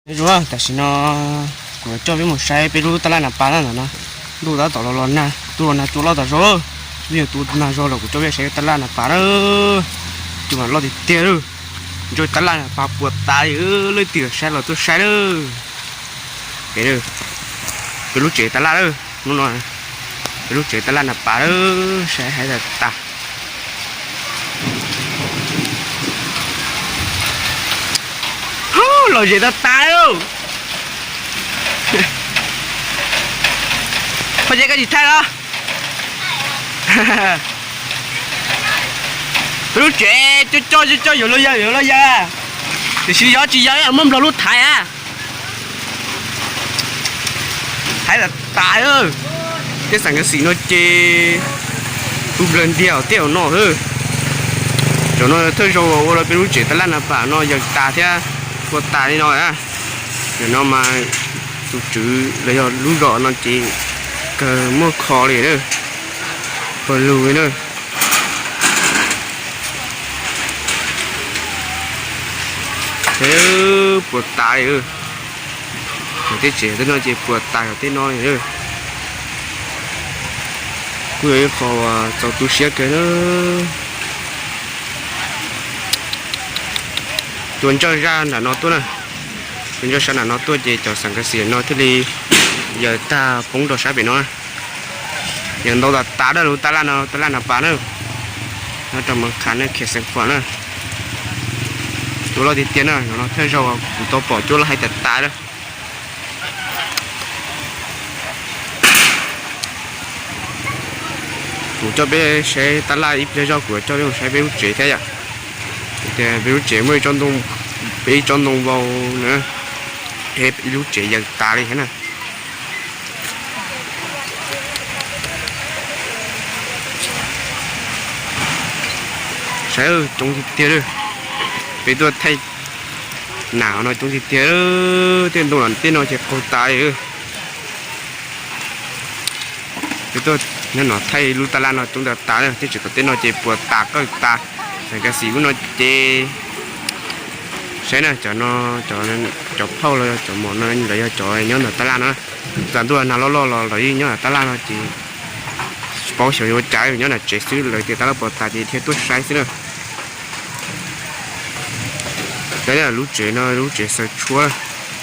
Nyob zoo, tam sim no kuv coj peb mus saib peb lub taj laj Nas Pas na. Ntawm no ntuj tab tom los los nag, tuaj los nag cua loj tas zog. Peb yog tus nag zog los kuv coj peb saib taj laj Nas Pas na. Cua mas loj tiag tiag lawm. Ntshe taj laj Nas Pas puas tas li, leej twg saib los tuaj saib lawm. Peb lub tsev taj laj lawm hnub no, peb lub tsev taj laj Nas Pas lawm, saib haib tas tas. Lom zem tas tas li. Phob Ceb, koj tsis thaij los? Peb lub tsev coj coj coj coj yuav luag yawg yuav luag yawg, tiam sis yog tsis yog muab nplog lub thaiv a. Haib tas tas. Tej xeem kas xim no ces ub nplawg ntiag tej zaum no xwb. Cov no thawj zaug ua rau peb lub tsev taj laj Nas Pas no yawm tas thiab puas tas li no. Cov no mas tus tswv los yog lub zos no ces kawg muaj kho li na, pawg lug li na. Puas tas li. Tej tsev tej no ces puas tas yog tej no li. Kuj yog ib qho uas txaus tu siab kawg na. Cua ntsawj sab nram no tuaj na, cua ntsawj sab nram no tuaj ces cov xeem kas xim no thiaj li yawm tag poob rau sab pem no. Yawm ntau tas tas dab lub taj laj no, taj laj Nas Pas na, nyob rau Moos Khas na, khes Xeev Khuam na. Cua loj tiag tiag na, no thawj zaug kuv tau pom cua loj haib tas tas lawm. Kuv coj peb saib taj laj ib pliag zog kuv coj peb mus saib peb lub tsev thiab yom. Tias peb lub tsev muaj ib tsob ntoo vau na, ib lub tsev yawm tas li thiab na. Saib coob tiag tiag li. Peb tuaj thaij nam no coob tiag tiag, tej ntoo tej no ces qaug tas li. Peb tuaj nyob no thaij lub taj laj no coob tas tas, tej tsev tom tej no ces puas tas qawj tas. Xeem kas xim ub no ces saib na, cov no, cov phauj los cov mom no lawv yog cov nyob ntawm taj laj no. Txawm ntuj nag loj loj los lawv yeej nyob ntawm taj laj no ces tsis paub xyov yuav ua cas, nyob nram tsev xwb, lawv tias taj laj puas tas ces thiaj tuaj saib xwb na. Saib lub tsev no lub tsev xaws tshuab,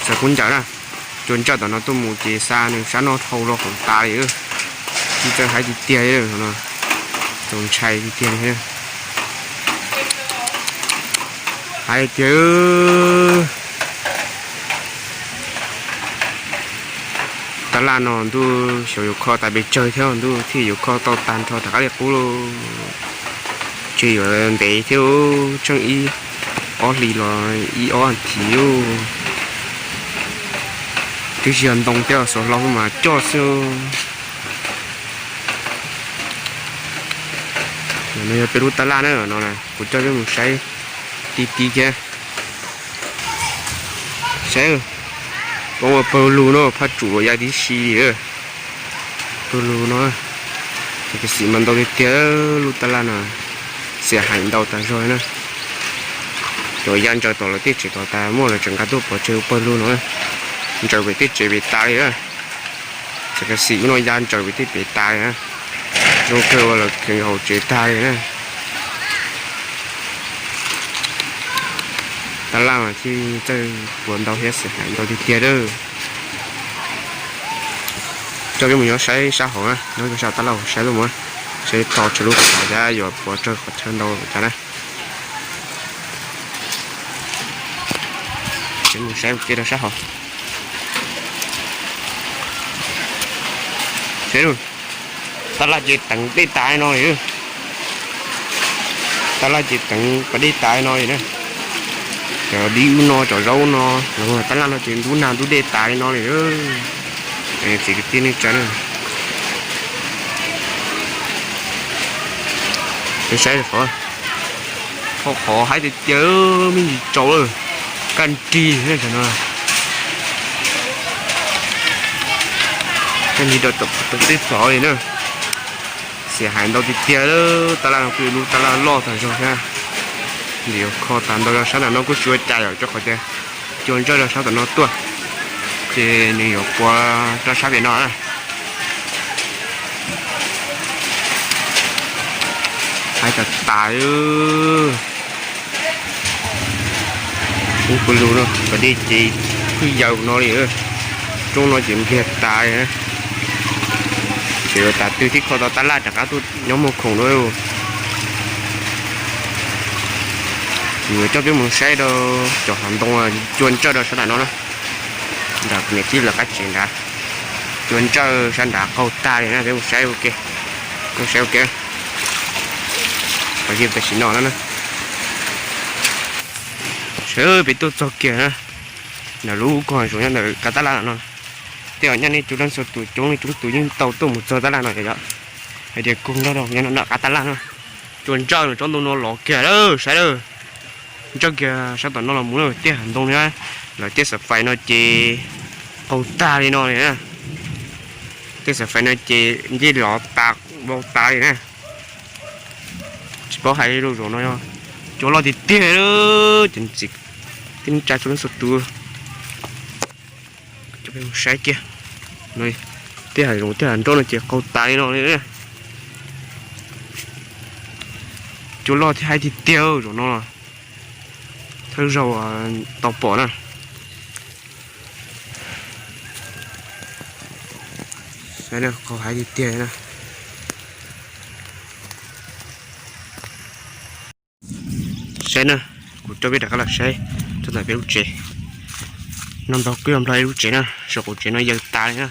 xaws khaub ncaws na. Cua ntsawj tom no tuaj mus ces xa nws sab no dhau los qaug tas li. Tsis txawj haib tiag tiag li no, txaus ntshai tiag tiag li. Haib tiag. Taj laj no ntuj xyov yuav kho tas pes tsawg thiab, ntuj thiaj yuav kho tau tag nrho rov qab li qub lauj. Ces yuav ntev thiab, tsheej ib ob hlis los ib ob thiv. Twb tsis yog ntoo thiab, xuas hlau mas coj xwb. No yog peb lub taj laj na, no kuv coj peb mus saib ti ti thiab. Saib, poob ua pawg lug no, phaj tsum ya tib si li. Pawg lug no, cov kas xim mas ntau tiag tiag, lub taj laj no xiam hais ntau tas zog na. Cov ya ntsaws tom lawv tej tsev tom tas muaj lawv tseem nqa tuaj pov tseg ua pawg lug no, ntsaws pem tej tsev pem tas li. Cov kas xim ub no ya ntsaws pem tej pem tas li na. Zoo kawg uas lawv kheev haus tsev tag li na. Taj laj mas thiaj txawj puas ntau thiab xiam hais ntau tiag tiag lawm. Coj peb mus nyob saib sab hauv na, nyob sab taj laj hauv saib tuaj mus, saib tso tsawg lub qhov cas yuav puas tsawg qhov chaw ntau cas na. Mus saib ua ke rau sab hauv. Saib, taj laj ces teev dej tas li no li. Taj laj ces teev pas dej tas li no li na. Cov dib ub no, cov zaub no, taj laj no ces ntub nag ntub dej tas li no li. Txiv kwv tij neej tsa na, saib qhov, qhov haib tiag tiag, me ntsis tsaus lawm, kaj nrig no. Kaj nrig rau tom tej txov li na. Xiam hais ntau tiag tiag, taj laj no kuj yog lub taj laj loj tag zog thiab. Nws yuav kho tas ntau, yog sab nram no kuj tsis ua cas yom, rau qhov tias Cua ntsawj rau sab tom no tuaj, ces nws yuav puav rau sab pem no na. Hais tas tas, ub pw lug no, kom dej ces phwj yaws no li. Roob no ces npliag tas li. Ces yuav tas twg thiaj kho tau tab laj rov qab tuaj nyob muag khoom dua. Kuv yuav coj peb mus saib rau cov hav ntoo cua ntsawj rau sab nram no na. Nram kuv niam tij lawv qab tsev nrad, cua ntsawj sab nrad qaug tag li na, peb mus saib ua ke. Mus saib ua ke. Qhov yog tam sim no na. Sawv peb tuaj txog kiag na, ntawm lub koog zoov nyob ntawm qab tab laj no. Tej zaum nyaj nej cov leej txhua tus, coob leej coob tus yeej tau tuaj mus txog tab laj no yom. Hais tias koog nrog rau nyob nram qab tab laj no. Cua ntsawj tsob ntoo no los kiag lawm, saib lawm. Ntsawj kiag sab tom no los mus lawm, tej hav ntoo no, lawv tej xav fais no ces qaug tag li no li na. Tej xav fais no ces ncej lov tas, vau tas li na. Tsis paub hais li lus, zaum no yog cua loj tiag tiag, ces txiv tij neej tsa cov leej txhua tus. Coj peb mus saib kiag. Tej hav zoov tej hav nroj no ces qaug tas li no li. Cua loj thiab haib tiag tiag zaum no, thawj zaug tau pom na. Qaug haib tiag tiag na. Saib na, kuv coj peb rov qab los saib txog ntawm peb lub tsev. No nrog kuj yog nplog ib lub tsev na, saum qaum tsev no yaws tas li na.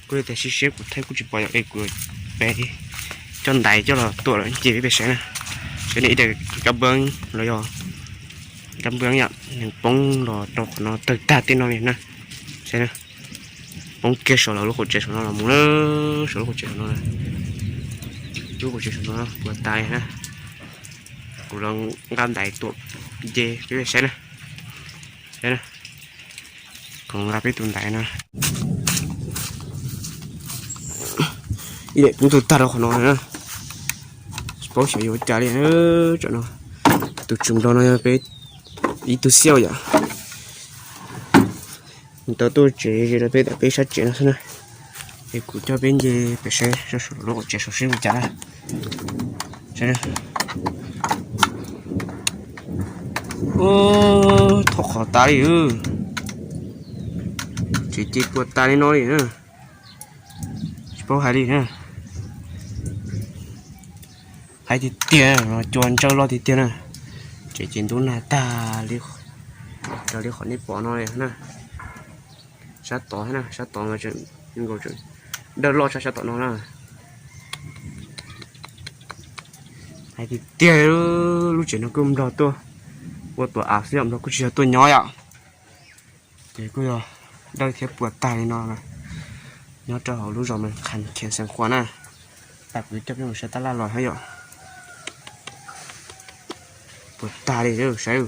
Kuj yog tias siab siab kuv thaij kuj tsis pom yom, es kuv pem coj ntaiv coj los tuam lawm ces peb pem saib na. Saib ne, ib daim kab npwb los yog kab npwb yom, nws poob los rau qhov no tawg tag tej no li na. Saib na, poob kiag saum lawv lub qaum tsev saum no los mus na, saum lub qaum tsev saum no, lub qaum tsev saum no puas tas li na. Kuv los nqa ntaiv tuam nce peb saib na. Saib na, kuv nqa peb tus ntaiv no. Ib daim poob tawg tag rau qhov no na. Tsis paub xyov yuav ua cas li. Tam no tus tswv nplog no yog peb ib tug xiauj yom. Nws tau tuaj tsev ze rau peb tom peb sab tsev no xwb na. Es kuv coj peb nce pem saib lub qaum tsev saum seb ua cas na. Thauj qhov tas li. Tsev ces puas tas li no li na. Tsis paub hais li na. Haib tiag tiag, cua ntsawj loj tiag tiag na. Tsev ces ntub nag tag li, raws li qhov nej pom no li na. Sab tod na, sab tod nkaus, dawj loj tshaj sab tom no na. Haib tiag tiag, lub tsev no kuj nplog tuaj ua tuam av xwb yom, nplog kuj tsis yog tuaj nyob yom. Ces kuj yog dawj thiab puas tag li no, nyob rau hauv lub zos Mes Khas, Khees Xeev Khuam na. Tam kuv coj peb mus saib tab laj los thiab yom. Puas tag li saib.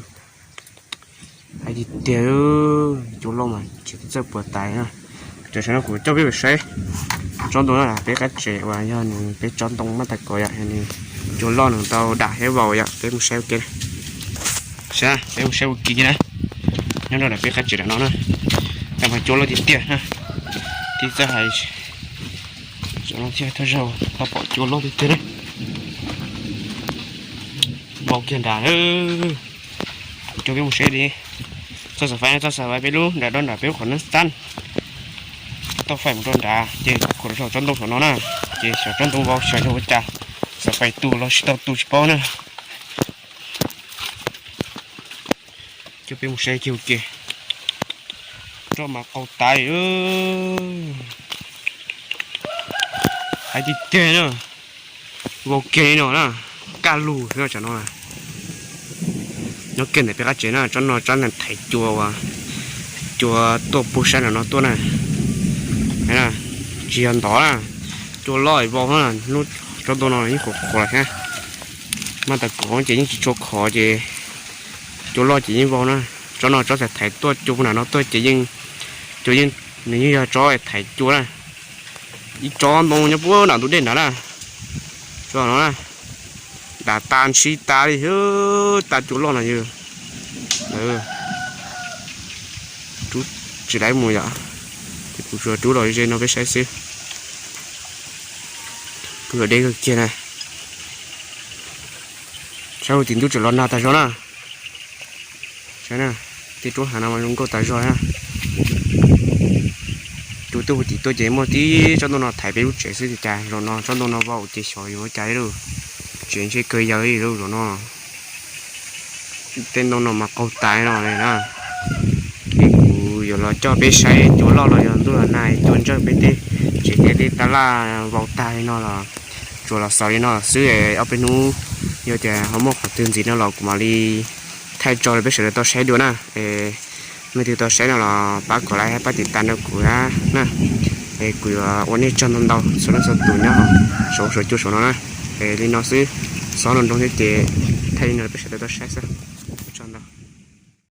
Haib tiag tiag, cua loj mas tseem txawj puas tas li na. Tam sim no kuv coj peb mus saib tsob ntoo na, peb qab tsev uas yog nws peb tsob ntoo maj tag kov yom, nws cua loj nws tau dam thiab vau yom, peb mus saib ua ke. Saib, peb mus saib ua ke na. Nyob rau nram peb qab tsev nram no na, tas mas cua loj tiag tiag na. Tij txawj hais, tam no thiaj thawj zaug tau pom cua loj tiag tiag na. Vau kiag nrad, coj peb mus saib li. Txoj xav fais, txoj xav fais peb lub nram, rau nram peb lub qhov neeb xab, tau fais mus rau nrad ces khuam rau saum tsob ntoo saum no na. Ces xyov tsob ntoo vau xyov yog ua cas, xav fais tu los tsis tau tu tsis paub na. Coj peb mus saib kiag ua ke. Roj mas qau tas li. Haib tiag tiag na. Vau kiag li no na. Kaj lug xwb tsam no. Nyob kiag ntawm peb qab tsev na, tsob no tsob thaiv cua uas cua tuaj puag sab nram no tuaj na. Tsis yog ntov na, cua loj vau na, tsob ntoo no yeej qhuav qhuav thiab. Maj tag kov ces yeej tsis tshua khov ces cua loj ces yeej vau na. Tsob no tsob thaiv thaiv tuaj cua puag nram no tuaj ces yeej, cua yeej, nws yeej yog tsob thaiv cua na. Ib tsob ntoo nyob puag nram ntug dej nrad na. Tsob no na, dam tas ntshis tas li, tas cua loj no yog. Tsis dai mus yom. Ces kuv tsuas rub los ze no peb saib xwb. Kuj yog deb kawg kiag na. Saib ua tim ntub tseem los nag tas zog na. Saib na, tej roob hav no zoo nkauj tas zog na. Tus tuaj hu tim tuaj ces muaj tib tsob ntoo no thaiv peb lub tsev xwb ces cas zaum no tsob ntoo no vau ces xyov yuav ua cas li lauj. Tsev ntshe kawg yaws li lauj zaum no. Tej ntoo no mas qaug tas no na. Ces kuv yuav los coj peb saib cua loj los yog ntuj los nag cua ntsawj peb tej tsev thiab tej tab laj vau tag li no los tsuas los xaus li no xwb. Ob peb hnub yog tias ho muaj qhov twg ntxiv no los kuv mam li thaij tso rau peb sawv daws tau saib dua na. Leej twg tau saib no los pab kom like thiab pab tiv tas rau kuv na. Es kuv yuav ua nej tsaug ntau ntau txhua leej txhua tus nyob saum saum cua saum no na. Es li no xwb, xob nroo nroo thiab ces thaij li no rau peb sawv daws tau saib xwb.